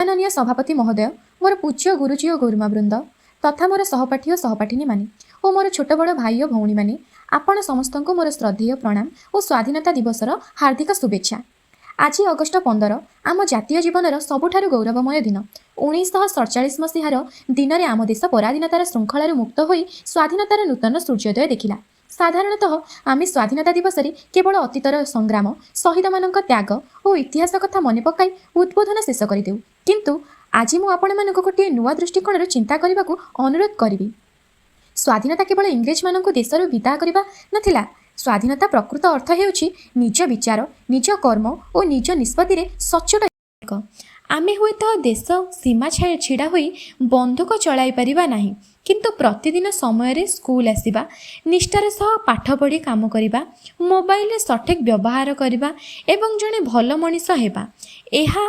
ସମ୍ମାନନୀୟ ସଭାପତି ମହୋଦୟ, ମୋର ପୂଜ୍ୟ ଗୁରୁଜୀ ଓ ଗୁରୁମା ବୃନ୍ଦ ତଥା ମୋର ସହପାଠୀ ଓ ସହପାଠିନୀମାନେ ଓ ମୋର ଛୋଟ ବଡ଼ ଭାଇ ଓ ଭଉଣୀମାନେ, ଆପଣ ସମସ୍ତଙ୍କୁ ମୋର ଶ୍ରଦ୍ଧେୟ ପ୍ରଣାମ ଓ ସ୍ୱାଧୀନତା ଦିବସର ହାର୍ଦ୍ଦିକ ଶୁଭେଚ୍ଛା। ଆଜି ଅଗଷ୍ଟ 15 ଆମ ଜାତୀୟ ଜୀବନର ସବୁଠାରୁ ଗୌରବମୟ ଦିନ। 1947 ମସିହାର ଦିନରେ ଆମ ଦେଶ ପରାଧୀନତାର ଶୃଙ୍ଖଳାରୁ ମୁକ୍ତ ହୋଇ ସ୍ୱାଧୀନତାର ନୂତନ ସୂର୍ଯ୍ୟୋଦୟ ଦେଖିଲା। ସାଧାରଣତଃ ଆମେ ସ୍ୱାଧୀନତା ଦିବସରେ କେବଳ ଅତୀତର ସଂଗ୍ରାମ, ଶହୀଦମାନଙ୍କ ତ୍ୟାଗ ଓ ଇତିହାସ କଥା ମନେ ପକାଇ ଉଦ୍ବୋଧନ ଶେଷ କରିଦେଉ। କିନ୍ତୁ ଆଜି ମୁଁ ଆପଣମାନଙ୍କୁ ଗୋଟିଏ ନୂଆ ଦୃଷ୍ଟିକୋଣରୁ ଚିନ୍ତା କରିବାକୁ ଅନୁରୋଧ କରିବି। ସ୍ୱାଧୀନତା କେବଳ ଇଂରେଜମାନଙ୍କୁ ଦେଶରୁ ବିଦା କରିବା ନଥିଲା। ସ୍ୱାଧୀନତା ପ୍ରକୃତ ଅର୍ଥ ହେଉଛି ନିଜ ବିଚାର, ନିଜ କର୍ମ ଓ ନିଜ ନିଷ୍ପତ୍ତିରେ ସଚ୍ଚୋଟ। ଆମେ ହୁଏତ ଦେଶ ସୀମା ଛିଡ଼ା ହୋଇ ବନ୍ଧୁକ ଚଳାଇ ପାରିବା ନାହିଁ, କିନ୍ତୁ ପ୍ରତିଦିନ ସମୟରେ ସ୍କୁଲ ଆସିବା, ନିଷ୍ଠାର ସହ ପାଠ ପଢ଼ି କାମ କରିବା, ମୋବାଇଲରେ ସଠିକ୍ ବ୍ୟବହାର କରିବା ଏବଂ ଜଣେ ଭଲ ମଣିଷ ହେବା, ଏହା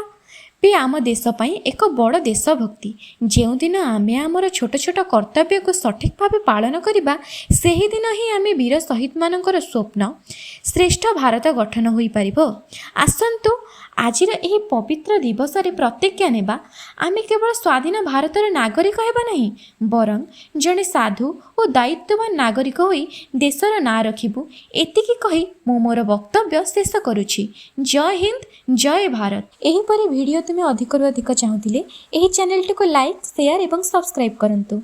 ବି ଆମ ଦେଶ ପାଇଁ ଏକ ବଡ଼ ଦେଶଭକ୍ତି। ଯେଉଁଦିନ ଆମେ ଆମର ଛୋଟ ଛୋଟ କର୍ତ୍ତବ୍ୟକୁ ସଠିକ୍ ଭାବେ ପାଳନ କରିବା, ସେହିଦିନ ହିଁ ଆମେ ବୀର ଶହୀଦମାନଙ୍କର ସ୍ୱପ୍ନ ଶ୍ରେଷ୍ଠ ଭାରତ ଗଠନ ହୋଇପାରିବ। ଆସନ୍ତୁ, ଆଜିର ଏହି ପବିତ୍ର ଦିବସରେ ପ୍ରତିଜ୍ଞା ନେବା, ଆମେ କେବଳ ସ୍ୱାଧୀନ ଭାରତର ନାଗରିକ ହେବା ନାହିଁ, ବରଂ ଜଣେ ସାଧୁ ଓ ଦାୟିତ୍ୱବାନ ନାଗରିକ ହୋଇ ଦେଶର ନାଁ ରଖିବୁ। ଏତିକି କହି ମୁଁ ମୋର ବକ୍ତବ୍ୟ ଶେଷ କରୁଛି। ଜୟ ହିନ୍ଦ, ଜୟ ଭାରତ। ଏହିପରି ଭିଡ଼ିଓ ତୁମେ ଅଧିକରୁ ଅଧିକ ଚାହୁଁଥିଲେ ଏହି ଚ୍ୟାନେଲଟିକୁ ଲାଇକ୍, ସେୟାର ଏବଂ ସବସ୍କ୍ରାଇବ୍ କରନ୍ତୁ।